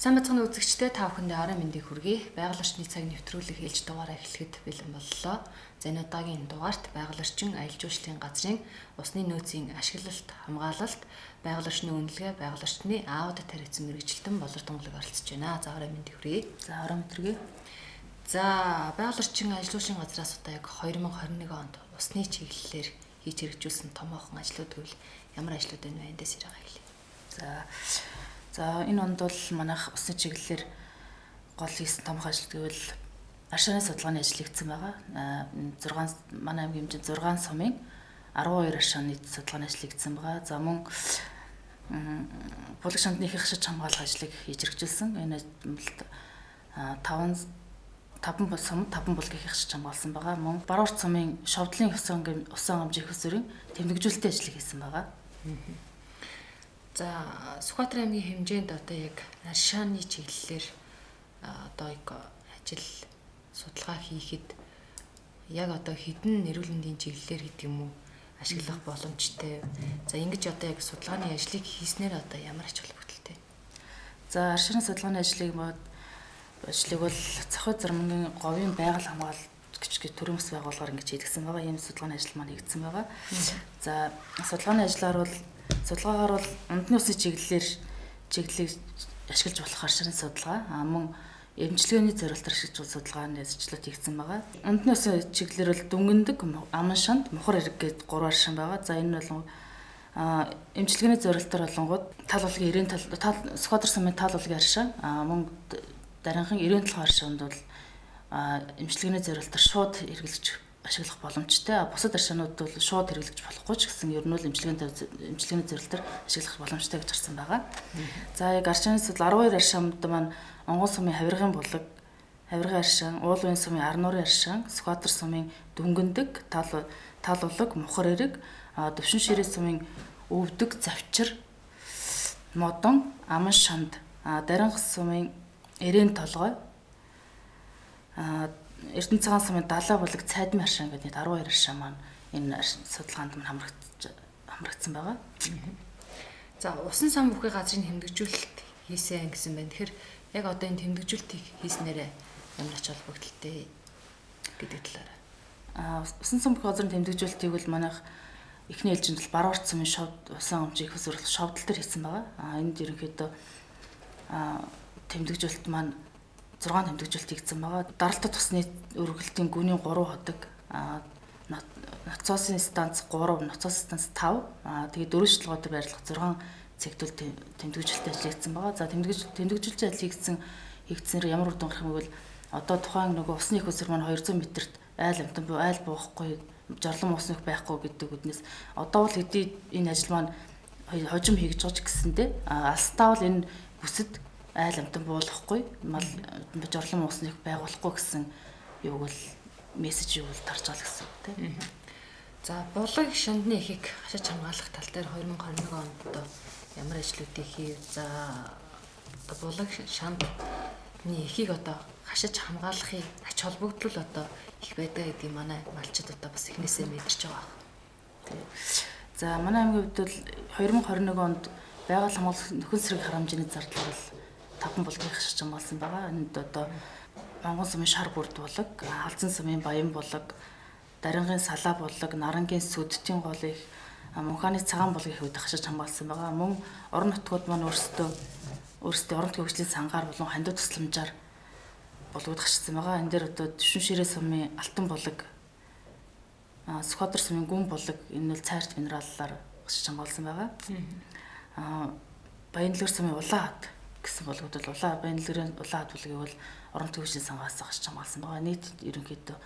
Сайн бацхан үзэгчдээ та бүхэндээ орой мэндийг хүргэе. Байгаль орчны цаг нэвтрүүлэг хэлж дугаараа эхлэхэд бэлэн боллоо. За энэ удаагийн дугаарт байгаль орчин аялал жуулчлалын газрын усны нөөцийн ашиглалт, хамгаалалт, байгаль орчны үнэлгээ, байгаль орчны аудит хариуцсан мэргэжилтэн Болор Тунгалаг оролцож байна. За орой мэндийг хүргэе. За орой мэнд хүргэе. За байгаль орчин аялал жуулчлалын газраас одоо яг 2021 онд усны чиглэлээр хийж хэрэгжүүлсэн томоохон ажлууд гэвэл ямар ажлууд байна вэ? Эндээс яриагаа эхэлье. За энэ онд бол манайх усны чиглэлээр гол хийсэн томоохон ажил гэвэл аршааны судалгааны ажил хийгдсэн байгаа. 6 манай аймгийн хэмжээнд 6 сумын 12 аршааны судалгааны ажил хийгдсэн байгаа. За мөн булаг шандны их хашиж хамгаалах ажлыг хийж хэрэгжүүлсэн. Энэ ажилд 5 сум 5 булгийг их хашиж хамгаалсан байгаа. Мөн баруун урт сумын шовдлын усан гамжийн их усрын тэмдэгжүүлэлтийн ажлыг хийсэн байгаа. За Сүхбаатар аймгийн хэмжээнд одоо яг аршааны чиглэлээр одоо яг ажил судалгаа хийхэд яг одоо хэдэн эрүүл мэндийн чиглэлээр гэдэг юм уу ашиглах боломжтой. За ингэж одоо яг судалгааны ажлыг хийснээр одоо ямар ач холбогдолтой? За аршааны судалгааны ажлыг бол Цохой Зурмангийн говийн байгаль хамгаалалт гэж төрийн бас байгууллагаар ингэж хийгдсэн байгаа. Ийм судалгааны ажил маань хийгдсэн байгаа. За судалгааны ажлаар бол судалгаагаар бол ундны усны чиглэлийг ашиглаж болох аршааны судалгаа, мөн эмчилгээний зорилтоор ашиглаж болох судалгааны ажлууд хийгдсэн байгаа. Ундны усны чиглэлээр бол дүнгэндэг, аман шанд, мухар эрэг гээд 3 аршин байгаа. За энэ нь бол эмчилгээний зорилтоор болонгууд тал булгийн 90 тал Сүхбаатар сумын тал булгийн аршин, мөн даринхан 97 аршинд бол эмчилгээний зорилтоор шууд хэрэглэж ашиглах боломжтой. Бусад аршаанууд бол шууд хэрэглэж болохгүй ч гэсэн ер нь бол эмчилгээний зорилтоор ашиглах боломжтой гэж гарсан байгаа. За яг аршааны судал 12 аршаанд маань Онгон сумын хавиргын булаг, хавиргын аршин, Уулын сумын Арнуурын аршин, Сүхбаатар сумын дүнгэндэг, тал булаг, мухар эрэг, Төвшин ширээ сумын өвдөг, завчир, модон, аман шанд, Даринх сумын эрээн толгой, Эрдэнэ цагаан сумын далай булаг, цайдмын аршин гэдэг 12 аршин маань энэ судалгаанд маань хамрагдсан байгаа. За усан сан бүхий газрын тэмдэгжүүлэлт хийсэн гэсэн байна. Тэгэхээр яг одоо энэ тэмдэгжүүлэлтийг хийснээрээ ямар ач холбогдолтой гэдэг талаар. Усан сан бүхий газрын тэмдэгжүүлэлтийг бол манайх эхний ээлжинд бол баруун урт сумын шовд усан гамжийн их усрал шовдол төр хийсэн байгаа. Энд ерөнхийдөө тэмдэгжүүлэлт маань 6 тэмдэгжүүлэлт хийгдсэн байгаа. Даралтад усны өргөлтийн гүнийн 3 ходог, ноцоосын станц 3, ноцоос станц 5, тэгээд дөрвөн шилгөө дээр байрлах 6 цэгтүүл тэмдэгжүүлэлт ажил хийгдсэн байгаа. За тэмдэгжүүлэлт ажил хийгдсэнээр ямар үр дүн гарах юм бол одоо тухайн нөгөө усны их усэр маань 200 метрт айл амтан буй, айл буухгүй, жорлон усны их байхгүй гэдэг үднэс одоо бол хэдий энэ ажил маань хожим хийгдэж байгаа ч гэсэндээ алстаа бол энэ бүсэд айл амтан буулгахгүй, мал жорлон усныг байгуулахгүй гэсэн юуг бол мессеж юу бол тарж байгаа гэсэн үг тийм. За булаг шандны эхийг хашиж хамгаалах тал дээр 2021 онд одоо ямар ажлуудыг хийв? За одоо булаг шандны эхийг одоо хашиж хамгаалахын ач холбогдол одоо их байдаг гэдгийг манай малчид одоо бас эхнээсээ мэдэрч байгаа. Тийм. За манай аймгийн хувьд бол 2021 онд байгаль хамгаалах нөхөн сэрэг харамжийн зардлаар бол 5 булгийг хашиж хамгаалсан байгаа. Энд одоо Монгол сумын шар бүрд булаг, Халзан сумын баян булаг, Дарингын салаа булаг, Нарангийн сүдтийн гол их, Мунхааны цагаан булгийг хувьд хашиж хамгаалсан байгаа. Мөн орон нутгууд маань өөрсдөө орон нутгийн хөгжлийн сангаар болон хандив тусламжаар булгууд хашигдсан байгаа. Энэ дээр одоо Түшин ширээ сумын алтан булаг, Сүхбаатар сумын гүн булаг энэ бол цайрт минераллаар хашиж хамгаалсан байгаа. Баянлэгэр сумын улаан хат гэсэн булгууд бол Баянлэгэрийн улаан хат булгийг бол орон нутгийн хөгжлийн сангаас хашиж хамгаалсан байгаа. Нийт ерөнхийдөө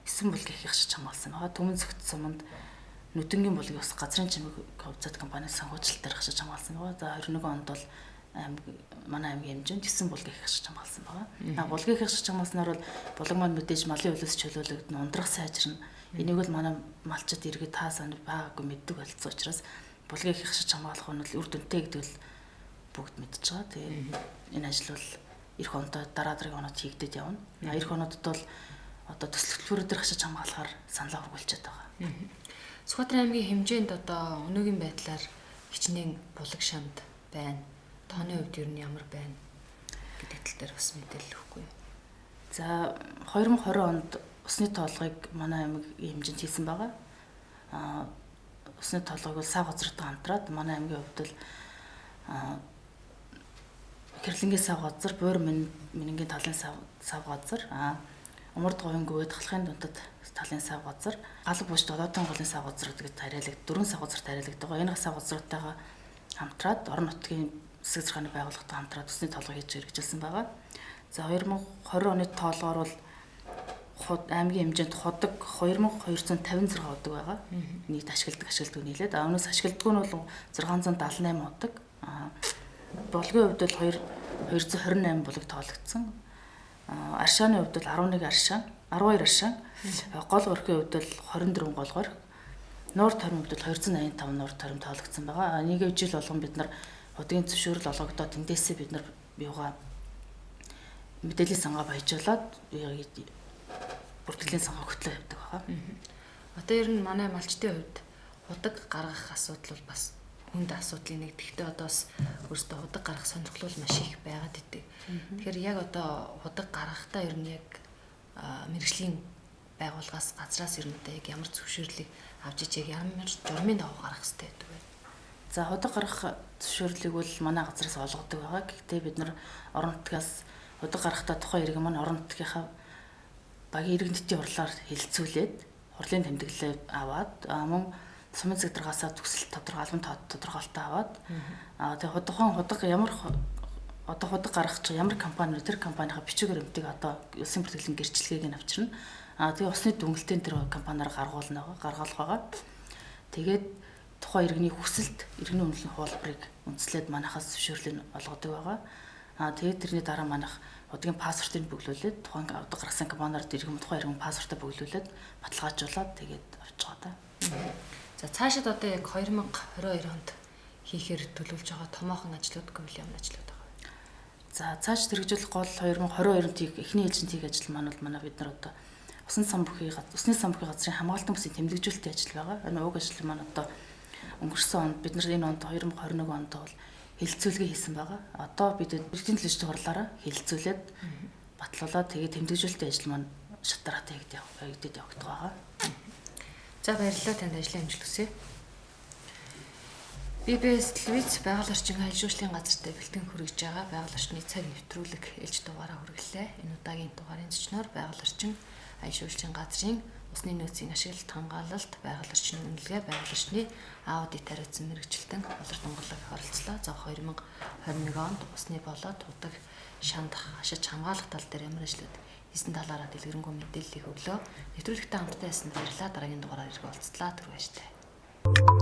9 булгийг хашиж хамгаалсан байгаа. Түмэн зөвхт суманд нүдэнгийн булгийг бас газрын чимэг ховцоод компани санхүүжилтээр хашиж хамгаалсан байгаа. За 21 онд бол манай аймгийн хэмжээнд 9 булгийг хашиж хамгаалсан байгаа. Булгийг хашиж хамгаалснаар бол булаг маань мэдээж малын хөлөөс чөлөөлөгдөн, ундрах сайжирна. Энийг бол манай малчид иргэд таасаа байгаагүй мэддэг болцсон учраас булгийг хашиж хамгаалах нь бол үр дүнтэй гэдэг бол бүгд мэдж байгаа. Тэгээд энэ ажил бол эх ондоо дараа дараагийн оноод хийгдээд явна. Эх онодод бол одоо төсөл хөтөлбөрөөр дээр хашиж хамгаалахаар саналаа хүргүүлчихэд байгаа. Сүхбаатар аймгийн хэмжээнд одоо өнөөгийн байдлаар хичнээн булаг шанд байна. Тооны хувьд ер нь ямар байна? гэдэг тал дээр бас мэдээлэл өгөхгүй юу? За 2020 онд усны тоолгыг манай аймгийн хэмжээнд хийсэн байгаа. Усны тоолгыг бол сав газартай хамтраад манай аймгийн хувьд бол Хэрлэнгийн сав газар, Буур Мэнэнгийн талын сав газар, Умард говийн гүвэд халахын дунтад талын сав газар, Галаг буушд Долоотон голын сав газар гэдэг тариалаг дөрвөн сав газар тариалагддаг. Энэ сав газруудтайгаа хамтраад орон нутгийн засаг захиргааны байгууллагатай хамтраад усны тоолгоо хийж хэрэгжилсэн байгаа. За 2020 оны тоолгоор бол аймгийн хэмжээнд худаг 2256 удаг байгаа. Нийт ашигладаг нийлээд. Өнөөс ашигладаг нь бол 678 удаг. Булгийн хувьд бол 228 булаг тоологдсон. Аршааны хувьд бол 11 аршаан, 12 аршаан. Гол горхийн хувьд бол 24 гол горх. Нуур тормын хувьд бол 285 нуур торим тоологдсон байгаа. Нэг жил болгон бид нар худгийн зөвшөөрөл олгогдоод тэндээсээ бид нар юугаа мэдээллийн сангаа баяжуулаад бүртгэлийн сангаа хөтлөө явдаг байгаа. Одоо ер нь манай малчдын хувьд худаг гаргах асуудал бол бас хүнд асуудлын нэг. Гэхдээ одоо бас өөрсдөө худаг гаргах сонирхол маш их байгаад идэг. Тэгэхээр яг одоо худаг гаргахтаа ер нь яг мэргэжлийн байгууллагаас газраас ер нь одоо яг ямар зөвшөөрлийг авч ич яг ямар журмын дагуу гаргах хэрэгтэй байдаг вэ? За худаг гаргах зөвшөөрлийг бол манай газраас олгодог байгаа. Гэхдээ бид нар орон нутгаас худаг гаргахтаа тухайн иргэн маань орон нутгийнхаа багийн иргэн нийтийн хурлаар хэлэлцүүлээд хурлын тэмдэглэлээ аваад мөн сумын загдаргаасаа төсөл тодорхой албан тодорхойлолтоо аваад тэгээ худагхан худаг ямар одоо худаг гаргах чинь ямар компани тэр компанийнхаа бичиг баримтыг одоо улсын бүртгэлийн гэрчлэгийг нь авчирна. Тэгээ усны дүнгэлтийн тэр компаниар гаргуулна гаргалах байгаа. Тэгээд тухайн иргэний хүсэлт иргэний үнэлэх хуулбарыг үндэслээд манайхаас зөвшөөрлийг олгодог байгаа. Тэгээд тэрний дараа манайх худгийн паспортыг бөглүүлээд тухайн удаг гаргасан компаниар иргэн тухайн иргэн паспортоо бөглүүлээд баталгаажуулаад тэгээд авч байгаа даа. За цаашид одоо яг 2022 онд хийхээр төлөвлөж байгаа томоохон ажлууд гэвэл ямар ажлууд байгаа вэ? За цааш хэрэгжүүлэх гол 2022 онд эхний ээлжинд хийх ажил маань бол манай бид нар одоо усны сан бүхий газрын хамгаалтан бүсийн тэмдэгжүүлэлтийн ажил байгаа. Энэ уг ажил маань одоо өнгөрсөн онд бид нар энэ онд 2021 онд бол хэлэлцүүлгээ хийсэн байгаа. Одоо бид иргэдийн төлөөчдийн хурлаараа хэлэлцүүлээд батлуулаад тэгээд тэмдэгжүүлэлтийн ажил маань шатараатай хийгдээд явагдах байгаа. За баярлалаа, танд ажлын амжилт хүсье. BBS телевиз байгаль орчин аялал жуулчлалын газартай бэлтгэн хүргэж байгаа байгаль орчны цаг нэвтрүүлэг ээлж дугаараа хүргэлээ. Энэ удаагийн дугаарын зочноор байгаль орчин аялал жуулчлалын газрын усны нөөцийн ашиглалт, хамгаалалт, байгаль орчны үнэлгээ, байгаль орчны аудит хариуцсан мэргэжилтэн Болор Дунгалаг оролцлоо. За 2021 онд усны болоод худаг шандах, ашиж хамгаалах тал дээр ямар ажлууд хийсэн талаараа дэлгэрэнгүй мэдээллийг өглөө. Нэвтрүүлэгтээ хамтдаа байсан баярлалаа. Дараагийн дугаараар ирэх уулзлаа. Түр баяртай.